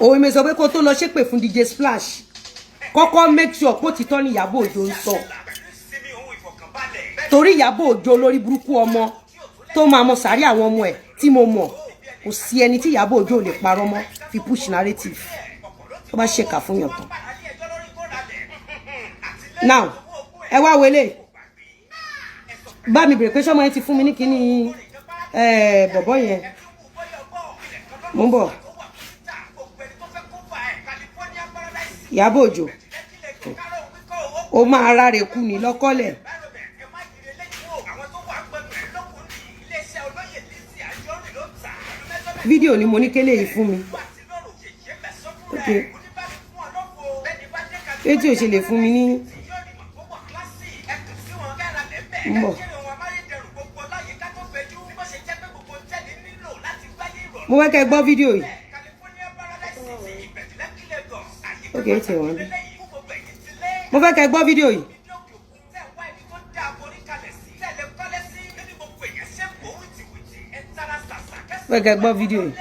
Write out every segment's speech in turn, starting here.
Òun mi sọ pé kó tó lọ ṣépè fún DJ Splash, kọ́kọ́ make sure kó ti tọ́ ní Ìyábọ̀ Òjó ń sọ, torí Ìyábọ̀ Òjó, lórí burúkú ọmọ tó máa mọ sàárì àwọn ọmọ ẹ̀ tí mo mọ̀, kò sí ẹni tí Ìyábọ̀ Òjó ò lè parọ́ mọ́ fi push narrative tó bá ṣèkà fún yàn tán. Now, ẹ wá wọlé bá mi bèrè pé sọmọ yẹn ti fún mi ní kíní bọ̀bọ̀ yẹn. Mo ń bọ̀. Ìyábọ̀ Òjó, ó máa ráre kú ní lọ́kọ́lẹ̀. Fídíò ni mo ní kélé yìí fún mi. Ok, ṣé tí o ṣe lè fún mi ní ń bọ̀. Mo fẹ́ kẹ́ gbọ́ fídíò yìí. Ok, tí wọ́n bí mo fẹ́ kẹ́ gbọ́ fídíò yìí. Fẹ́ kẹ́ gbọ́ fídíò yìí.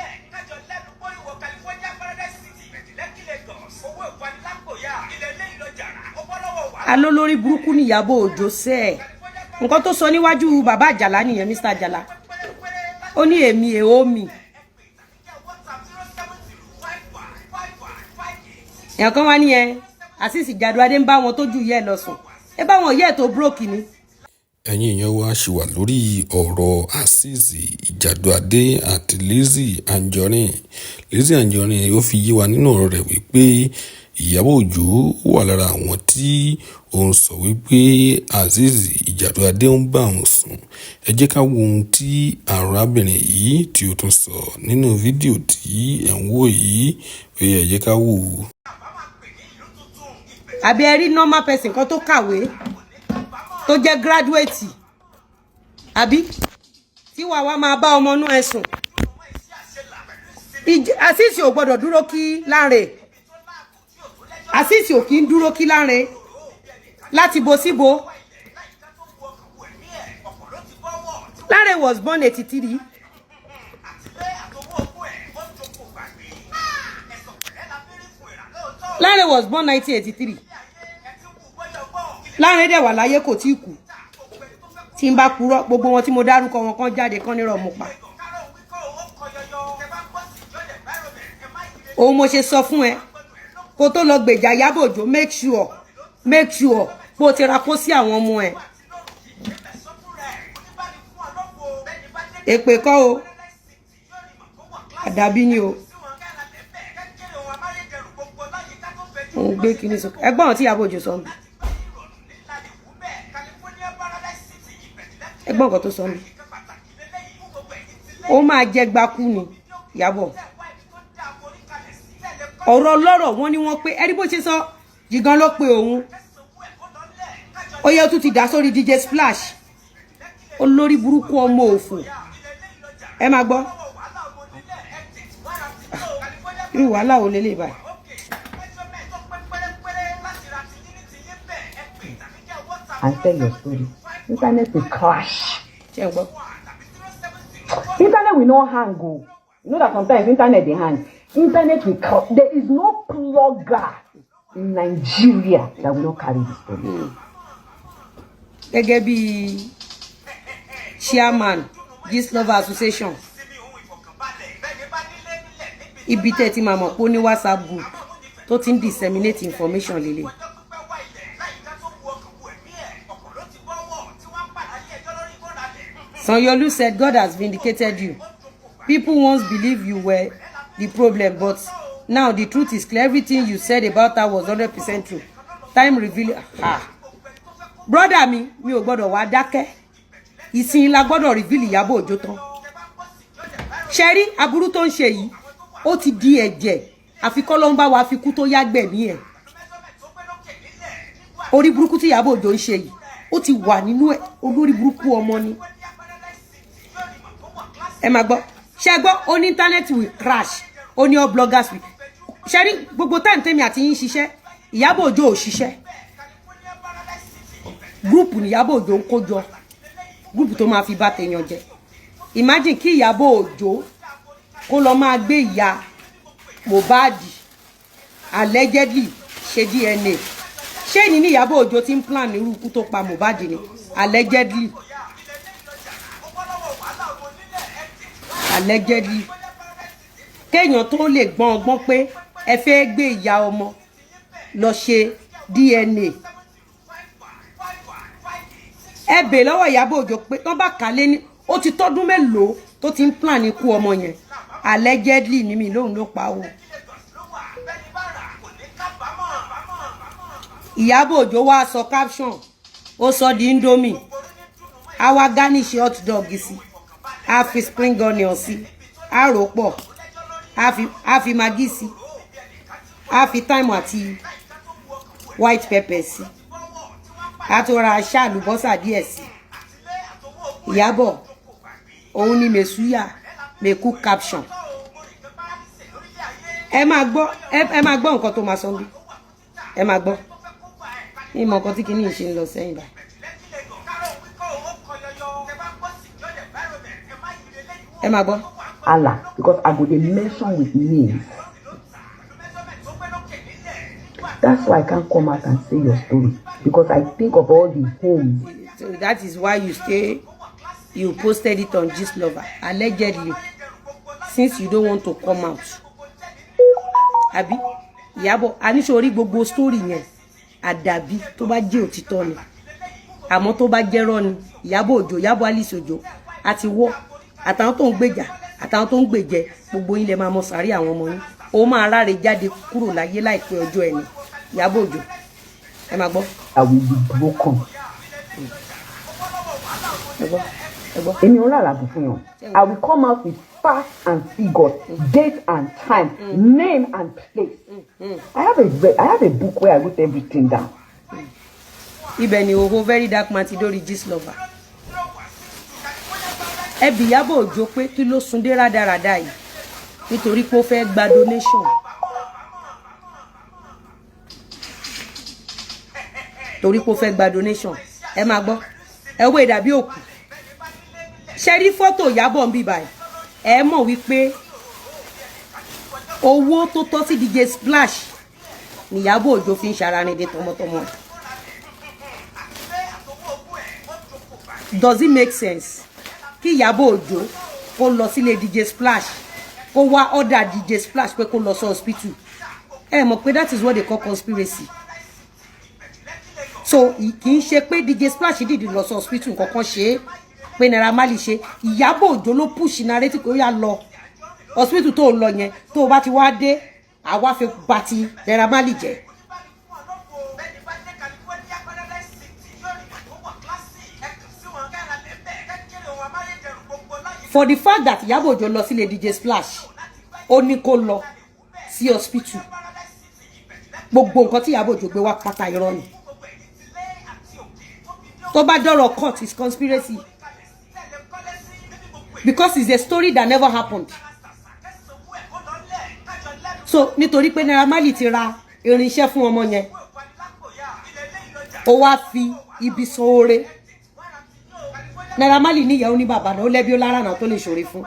Alólórí burúkú ni Ìyábọ̀ Òjó sẹ́ ẹ̀. Nǹkan tó sọ níwájú bàbá Àjàlá nìyẹn, Mr. Àjàlá. Ó ní èmi èó mi. Èèyàn kan wá nìyẹn, Azeez Jaduade ń bá wọn tó ju yẹ lọ sùn, ẹ bá wọn yẹ tó búrókì ni. Ẹ̀yin èèyàn wa, ṣì wà lórí ọ̀rọ̀ Azeez Ìjàdùadé àti Lizzy Anjorin. Lizzy Anjorin, ó fi yé wa nínú ọ̀rọ̀ rẹ̀ wípé Ìyábọ̀ Òjó wà lára àwọn tí ó ń sọ wípé Azeez Ìjàdùadé ń bá òun sùn. Ẹ jẹ́ ká wo ohun tí arábìnrin yìí tí ó tún sọ nínú fídíò tí ẹ̀ ń wò yìí. Ó yẹ, ẹ jẹ́ ká wò ó. Àbí ẹ rí normal person kan tó kàwé, tó jẹ́ graduate, àbí tí wàá wá máa bá ọmọ inú ẹ sùn? Azeez ò gbọ́dọ̀ dúró kí Láńrè. Azeez ò kí ń dúró kí Láńrè láti bo síbo. Láńrè was born 83. Láńrè was born 1983. Láńrè dẹ̀ wà láyé, kò tí kú. Tí n bá purọ́, gbogbo wọn tí mo dárúkọ wọn kan jáde kán nírọ̀ mo pa. Òun mo ṣe sọ fún ẹ, kó tó lọ gbèjà Ìyábọ̀ Òjó, make sure bó o ti ra kó sí àwọn ọmọ ẹ. Èpè kọ́ o, àdàbí ni o. Òun gbé kíní sọ ẹgbọ́n tí Ìyábọ̀ Òjó sọ ń bí, ẹgbọ́n nǹkan tó sọ ń bí. Ó máa jẹ gbakú ni Ìyábọ̀. Ọ̀rọ̀ ọlọ́rọ̀ wọn ni wọ́n pé ẹni bó ṣe sọ jìgan ló pe òun. Ó yẹ, ó tún ti dá sórí DJ Splash. Olórí burúkú ọmọ òfò. Ẹ máa gbọ́ irú wàhálà wo lélẹ̀ báyìí. And tell your story. Internet will crash. Ṣé ń gbọ́? Internet will not hang o. You know that sometimes internet dey hang. Internet will crash. There is no blogger in Nigeria that will not carry the story. Gẹ́gẹ́ bí chairman Gistlover Association, ibi tẹ́ ti máa mọ̀ pé ó ní WhatsApp group tó ti ń disseminate information lélẹ̀. Sanyolu said God has vindicated you. People once believed you were the problem, but now the truth is clear. Everything you said about her was 100% true. Time reveal. Ah. Brother mi, mi ò gbọ́dọ̀ wá dákẹ́. Ìsìn la gbọ́dọ̀ reveal Ìyábọ̀ Òjó tán. Ṣé rí aburú tó ń ṣe yìí? Ó ti di ẹ̀jẹ̀. Àfi kọ́ ló ń bá wa fi kú tó yá gbẹ̀mí ẹ̀. Orí burúkú tí Ìyábọ̀ Òjó ń ṣe yìí, ó ti wà nínú ẹ̀. Olórí burúkú ọmọ ni. Ẹ máa gbọ́. Ṣé gbọ́? Ó ní internet will crash. Ó ní all bloggers will. Ṣé rí gbogbo time tèmi àti yín ṣiṣẹ́, Ìyábọ̀ Òjó ò ṣiṣẹ́. Group ní Ìyábọ̀ Òjó ń kó jọ. Group tó máa fi bá tèèyàn jẹ. Imagine kí Ìyábọ̀ Òjó kó lọ máa gbé ìyá Mohbad allegedly ṣe DNA. Ṣé ní Ìyábọ̀ Òjó ti ń plan irú ikú tó pa Mohbad ni? Allegedly, allegedly, kéèyàn tó lè gbọ́n ọgbọ́n pé ẹ fẹ́ gbé ìyá ọmọ lọ ṣe DNA, ẹ bè lọ́wọ́ Ìyábọ̀ Òjó pé tán bá kà á lé ní, ó ti tọ́dún mélòó tó ti ń plan ikú ọmọ yẹn? Allegedly ní mi lóhùn ló pa o. Ìyábọ̀ Òjó wá sọ caption, ó sọ di Indomie, á wá garnish hot dog sí, á fi spring onion sí, á rò pọ̀, á fi maggi sí, á fi thyme àti white pepper sí, á tó ra aṣá àlùbọ́sà díẹ̀ sí. Ìyábọ̀ òun ni mẹ̀súyà mẹ̀kú caption. Ẹ máa gbọ́, ẹ máa gbọ́ nǹkan tó máa sọ bí. Ẹ máa gbọ́ ní ìmọ̀ nǹkan tí kìíní ṣe ń lọ sẹ́yìn báyìí. Ẹ máa gbọ́. Allah, because I go dey mention with names. That's why I can't come out and say your story, because I think of all the homes. So that is why you stay, you posted it on Gistlover allegedly, since you don't want to come out. Àbí Ìyábọ̀ aníṣorí gbogbo story yẹn, àdàbí tó bá jẹ́ òtítọ́ ni, àmọ́ tó bá jẹ́rọ́ ni, Ìyábọ̀ Òjó, Ìyábọ̀ Alice Òjó àti wọ́ àtàwọn tó ń gbèjà, àtàwọn tó ń gbèjẹ, gbogbo yín lè máa mọ sàárì àwọn ọmọ yín. Ó máa ráre jáde kúrò láyé láìpẹ́ ọjọ́ ẹni. Ìyábọ̀ Òjó, ẹ máa gbọ́. I will be broken. Ẹ gbọ́, ẹ gbọ́. Èmi ò lálàbù fún yàn. I will come out with facts and figures, date and time, name and place. I have a book where I wrote everything down. Ibẹ̀ ni òhò Very Dark Man ti dórí Gistlover. Ẹ bi Ìyábọ̀ Òjó pé kí ló sún dé rádaràda yìí, nítorí pé ó fẹ́ gba donation, torí pé ó fẹ́ gba donation. Ẹ máa gbọ́, ẹ wo ìdàbí òkú. Ṣe rí fọ́tò Ìyábọ̀ ń bí báyìí, ẹ mọ̀ wípé owó tó tọ́ sí DJ Splash ni Ìyábọ̀ Òjó fi ń ṣaranídé tọmọtọmọ. Does it make sense kí Ìyábọ̀ Òjó kó lọ sílé DJ Splash, kó wá order DJ Splash pé kó lọ sí hospital? Ẹ mọ̀ pé that is what they call conspiracy. So kì í ṣe pé DJ Splash dìdì lọ sí hospital, nǹkan kan ṣe é pé Naira Marley ṣe. Ìyábọ̀ Òjó ló push narrative kó yá lọ hospital. Tó lọ yẹn, tó o bá ti wá dé, àwa fi ba ti Naira Marley jẹ́. For the fact that Ìyábọ̀ Òjó lọ sílé DJ Splash, ó ní kó lọ sí hospital, gbogbo nǹkan tí Ìyábọ̀ Òjó gbé wá pátá, irọ́ ni. Tó bá dọ̀rọ̀ court, is conspiracy, because it's a story that never happened. So nítorí pé Naira Marley ti ra irinṣẹ́ fún ọmọ yẹn, ó wá fi ibi san oore. Naira Marley níyàwó, ní bàbá náà, ó lẹ́bí, ó lára náà tó lè ṣòre fún.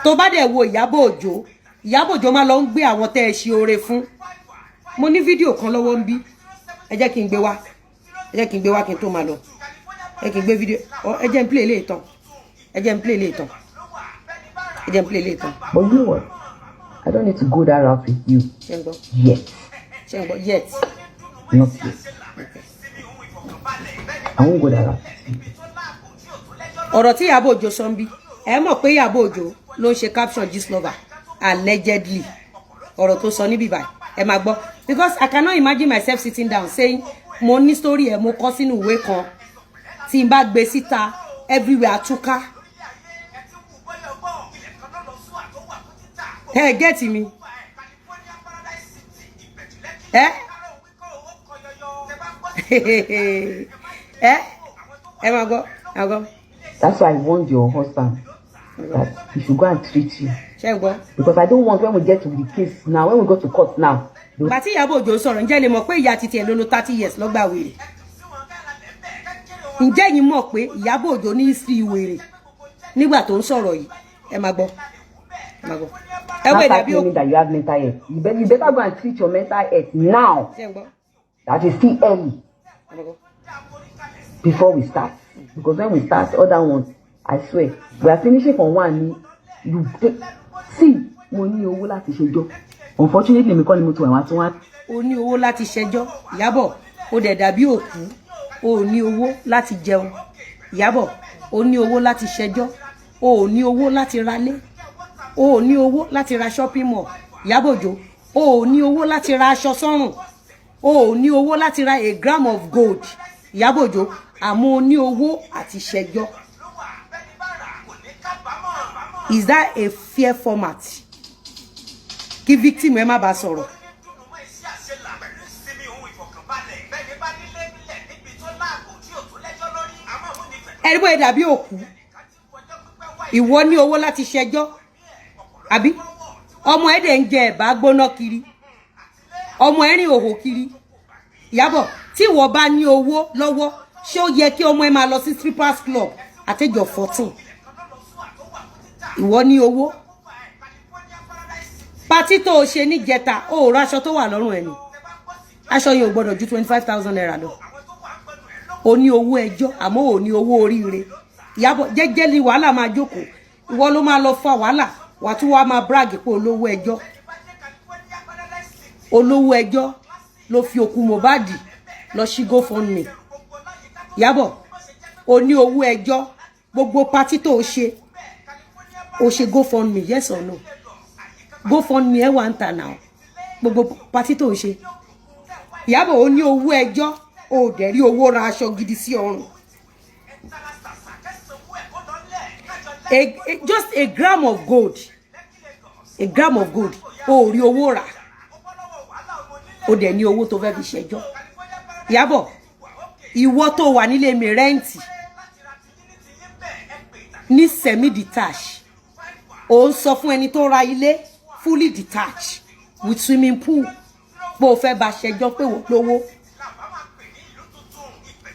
Tó bá dẹ̀ wo Ìyábọ̀ Òjó, Ìyábọ̀ Òjó máa lọ ń gbé àwọn tẹ́ ẹ ṣe oore fún. Mo ní fídíò kan lọ́wọ́ ń bí, ẹ jẹ́ kí n gbé wá, ẹ jẹ́ kí n gbé wá kí n tó máa lọ. Ẹ kí n gbé fídíò, ẹ jẹ́ n play eléyìí tán, ẹ jẹ́ n play eléyìí tán, ẹ jẹ́ n play eléyìí tán. But you know what? I don't need to go that route with you. Ṣé ń gbọ́? Yet. Ṣé ń gbọ́? Yet. Not yet. I won't go that route with you. Ọ̀rọ̀ tí Ìyábọ̀ Òjó sọ ń bí, ẹ mọ̀ pé Ìyábọ̀ Òjó ló ń ṣe caption Gistlover allegedly. Ọ̀rọ̀ tó sọ níbí báyìí, ẹ máa gbọ́, because I cannot imagine myself sitting down saying mo ní story ẹ, mo kọ sínú ìwé kan, tí n bá gbé síta, everywhere àtúká. Ẹ get mi? Ẹ ẹ ẹ máa gbọ́, máa gbọ́. That's why I warned your husband that he should go and treat you. Ṣé ń gbọ́? Because I don't want, when we get to the case now, when we go to court now. Ìgbà tí Ìyábọ̀ Òjó sọ̀rọ̀, ǹjẹ́ lè mọ̀ pé ìyá titi ẹ̀ ló lo 30 years lọ́gbà wèrè? Ǹjẹ́ yín mọ̀ pé Ìyábọ̀ Òjó ní history wèrè nígbà tó ń sọ̀rọ̀ yìí? Ẹ máa gbọ́, ẹ máa gbọ́. Ẹ Now wait, start àbí claiming that you have mental health. You better go and treat your mental health now. Ṣé ń gbọ́? That is still early before we start. Because when we start other ones, I swear, we are finishing for one ni you take. See, mo ní owó láti ṣẹjọ́. Unfortunately, mi kọ́ ni mo ti wà wá tí wọ́n á O ní owó láti ṣẹjọ́, Ìyábọ̀. O dẹ̀ dàbí òkú. O ní owó láti jẹun, Ìyábọ̀. O ní owó láti ṣẹjọ́, o ò ní owó láti ralé, o ò ní owó láti ra shopping mall. Ìyábọ̀ Òjó, o ò ní owó láti ra aṣọ sọ́rùn, o ò ní owó láti ra a gram of gold, Ìyábọ̀ Òjó. Àmọ́ o ní owó àti ṣẹjọ́. Is that a fair format? Kí victim ẹ má bàa sọ̀rọ̀. Ẹni bóyá dàbí òkú. Ìwọ ní owó láti ṣẹjọ́, àbí ọmọ ẹ dẹ̀ ń jẹ ẹ̀bà gbóná kiri, ọmọ ẹ rìn òhò kiri. Ìyábọ̀, tí ìwọ bá ní owó lọ́wọ́, ṣé ó yẹ kí ọmọ ẹ máa lọ sí strippers club at age of 14? Ìwọ ní owó. Party tó o ṣe níjẹta, o ò rọ aṣọ tó wà lọ́rùn ẹ ni. Aṣọ yẹn ò gbọdọ̀ ju ₦25,000 lọ. O ní owó ẹjọ́, àmọ́ ò ní owó oríire. Ìyábọ̀, jẹ́jẹ́ ni wàhálà máa jókòó. Ìwọ ló máa lọ fa wàhálà, wà tún wàá máa brag pé olówó ẹjọ́. Olówó ẹjọ́ ló fi òkú Mohbad lọ sí GoFundMe. Ìyábọ̀, o ní owó ẹjọ́. Gbogbo party tó o ṣe, o ṣe GoFundMe, yes or no? GoFundMe ẹ wà ń tà náà. Gbogbo party tó o ṣe, Ìyábọ̀, o ní owó ẹjọ́, o ò dẹ̀ rí owó ra aṣọ gidi sí ọrùn. Just a gram of gold, a gram of gold, o ò rí owó rà. O dẹ̀ ní owó tó fẹ́ fi ṣẹjọ́. Ìyábọ̀, ìwọ tó wà nílé mi rent ní semi detached, ò ń sọ fún ẹni tó ra ilé fully detached with swimming pool pé o fẹ́ bá ṣẹjọ́, pé wọ́n lówó.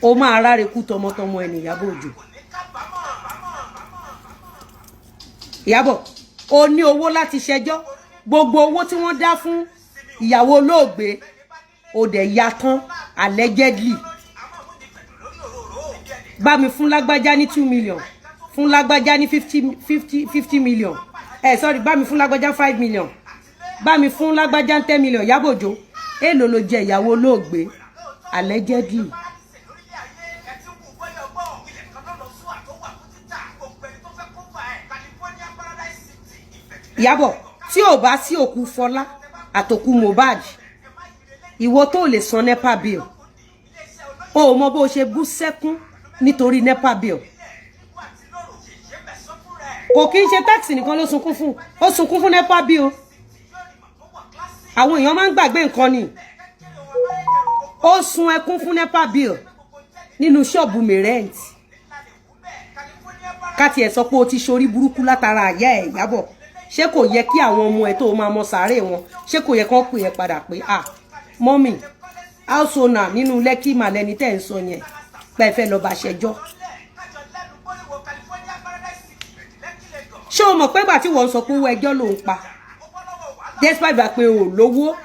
O máa ráre kú tọmọtọmọ ẹni. Ìyábọ̀ Òjó, Ìyábọ̀, o ní owó láti ṣẹjọ́. Gbogbo owó tí wọ́n dá fún ìyàwó olóògbé, o dẹ̀ ya tán allegedly. Bá mi fún lágbájá ní 2 million, fún lágbájá ní fifty fifty fifty million, ẹ sorry, bá mi fún lágbájá 5 million, bá mi fún lágbájá 10 million. Ìyábọ̀ Òjó, èèlò ló jẹ ìyàwó olóògbé allegedly? Ìyábọ̀, tí ò bá sí òkú Fọlá àtòkú Mohbad, ìwọ tó lè san NEPA bill, o ò mọ bó ṣe bú sẹ́kún nítorí NEPA bill. Kò kí ń ṣe tax nìkan ló sunkún fún, ó sunkún fún NEPA bill. Àwọn èèyàn máa ń gbàgbé nǹkan ni. Ó sun ẹkún fún NEPA bill nínú ṣọ́ọ̀bù mi rent. Ká tiẹ̀ sọ pé o ti ṣorí burúkú látara àyà ẹ̀, Ìyábọ̀, ṣé kò yẹ kí àwọn ọmọ ẹ tó máa mọ sàárè wọn, ṣé kò yẹ kán pè ẹ padà pé, "Ah, mummy, house owner nínú Lẹ́kì màlẹ́ni tẹ́ ń sọ yẹn pé ẹ fẹ́ lọ bá ṣẹjọ́"? Ṣé o mọ̀ pé ìgbà tí wọ́n ń sọ pé owó ẹjọ́ ló ń pa, despite gbà pé o lówó,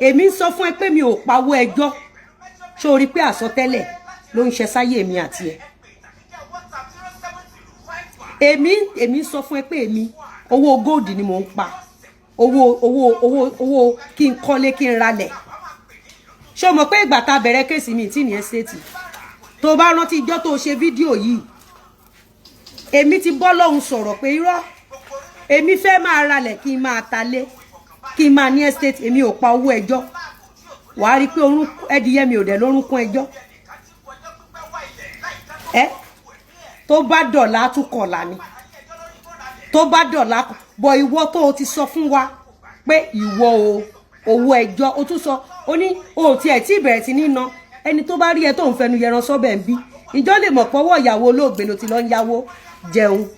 èmi ń sọ fún ẹ pé mi ò pawó ẹjọ́? Ṣé o rí pé àsọtẹ́lẹ̀ ló ń ṣe sáyé èmi àti ẹ? Èmi ń sọ fún ẹ pé èmi, owó gold ni mò ń pa, owó owó owó owó kí n kọ́lé, kí n ralẹ̀. Ṣé o mọ̀ pé ìgbà tá a bẹ̀rẹ̀ case mi tí ní estate, tó bá rántí ijọ́ tó ṣe fídíò yìí, èmi ti bọ́ lọ́hùn sọ̀rọ̀ pé irọ́, èmi fẹ́ máa ralẹ̀, kí n máa talé, kí n máa ní estate. Èmi ò pa owó ẹjọ́. Wàá rí i pé orún ẹdìyẹ mi ò dẹ̀ lórúnkún ẹjọ́ ẹ. Tó bá dọ̀là, tún kọ̀là ni. Tó bá dọ̀là bọ̀, ìwọ tó o ti sọ fún wa pé ìwọ o owó ẹjọ́, o tún sọ o ní o ò tiẹ̀ tí ìbẹ̀rẹ̀ sí ní ná. Ẹni tó bá rí ẹ tó ń fẹnu yẹran sọ́bẹ̀ ń bí ìjọ lè mọ̀ pọ́wọ́ ìyàwó olóògbé ló ti lọ ń yáwó jẹun.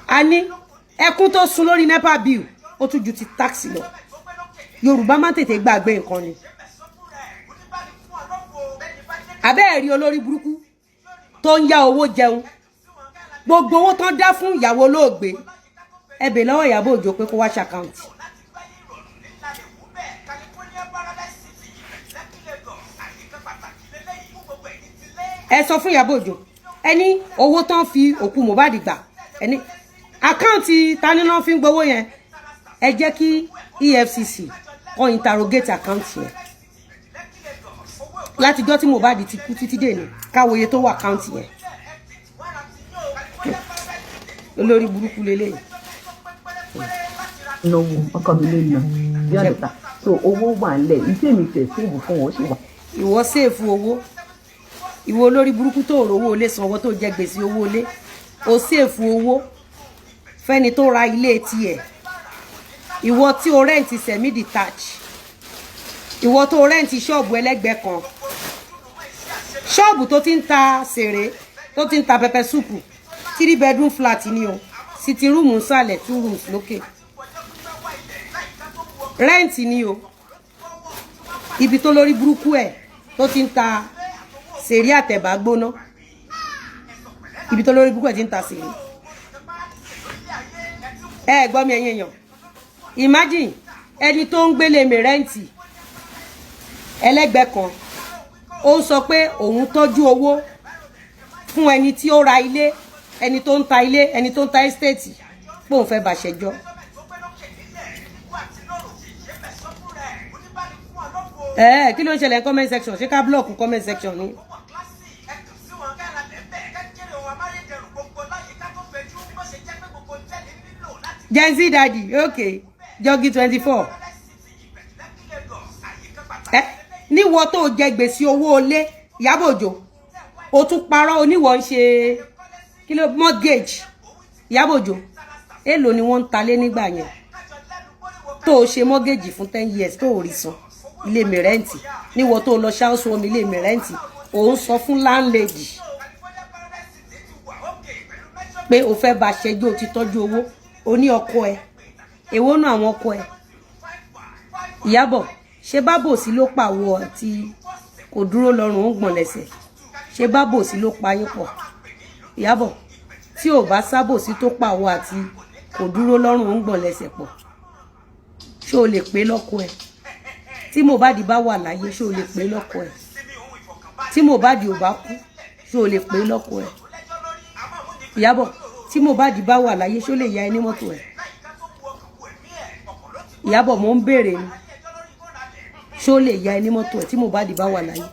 A ní ẹkún tó sun lórí NEPA bill, ó tún ju ti tax lọ. Yorùbá má tètè gbàgbé nǹkan ni. Àbẹ́ẹ̀rí olórí burúkú Tó ń yá owó jẹun, gbogbo owó tán dá fún ìyàwó olóògbé, ẹ bè lọ́wọ́ Ìyábọ̀ Òjó pé kó wá ṣe account. Ẹ sọ fún Ìyábọ̀ Òjó, ẹ ní owó tán fi òkú Mohbad gbà, ẹ ní account tani náà fi ń gbowó yẹn. Ẹ jẹ́ kí EFCC kó interrogate account yẹn látijọ́ tí Mohbad ti kú títí dé ní, káwòye tó wà account yẹn. Olórí burúkú lélẹ́yìí. Náwó ọkọ mi ló nà bí ọ̀dọ̀ta, so owó wà ńlẹ̀. Iṣẹ́ mi tẹ̀ save fún wọn, ó sì wà. Ìwọ save owó, ìwọ olórí burúkú tó rówó ilé sanwó, tó jẹ gbèsè owó ilé, o save owó fẹ́ni tó ra ilé tiẹ̀. Ìwọ tí o rent semi detach, ìwọ tó rent ṣọ́ọ̀bù ẹlẹ́gbẹ̀ẹ́ kan, ṣọ́ọ̀bù tó ti ń ta sèré, tó ti ń ta pepper soup, three bedroom flat ni o, sitting room nsàlẹ̀, two rooms lókè, rent ni o. Ibi tó lórí burúkú ẹ̀ tó ti ń ta sèré àtẹ̀bà gbóná, ibi tó lórí burúkú ẹ̀ ti ń ta sèré. Ẹ gbọ́ mi, ẹ̀yin èèyàn, imagine ẹni tó ń gbélé mi rent ẹlẹ́gbẹ̀ẹ́ kan, ó ń sọ pé òun tọ́jú owó fún ẹni tí ó ra ilé, ẹni tó ń ta ilé, ẹni tó ń ta estate, pé òun fẹ́ bàṣẹjọ́. Ẹ kí ló ń ṣẹlẹ̀ ní comment section? Ṣé ká block comment section ni? Gen Z daddy, okay, Joggy 24. Ẹ níwọ tó jẹ gbèsè owó ilé, Ìyábọ̀ Òjó, o tún parọ́ oníwọ̀ ń ṣe kí ló mortgage. Ìyábọ̀ Òjó, èèlò ni wọ́n ń talé nígbà yẹn tó o ṣe mortgage fún 10 years tó o rí san? Ilé mi rent, níwọ tó o lọ ṣáúṣu omi ilé mi rent, ò ń sọ fún landlady pé o fẹ́ bá ṣẹjọ́, o ti tọ́jú owó, o ní ọkọ ẹ. Èwo náà àwọn ọkọ ẹ? Ìyábọ̀, ṣé bábòsí ló pàwọ́ àti kò dúró lọ́rùn ó ń gbọ̀n lẹ́sẹ̀? Ṣé bábòsí ló pa yín pọ̀? Ìyábọ̀, tí ò bá sábòsí tó pàwọ́ àti kò dúró lọ́rùn ó ń gbọ̀n lẹ́sẹ̀ pọ̀, ṣé o lè pé lọ́kọ ẹ? Tí Mohbad bá wà láyé, ṣé o lè pé lọ́kọ ẹ? Tí Mohbad ò bá kú, ṣé o lè pé lọ́kọ ẹ? Ìyábọ̀, tí Mohbad bá wà láyé, ṣó lè ya ẹ ní mọ́tò ẹ? Ìyábọ̀, mò ń béèrè ni, ṣó lè ya ẹ ní mọ́tò ẹ tí Mohbad bá wà láyé?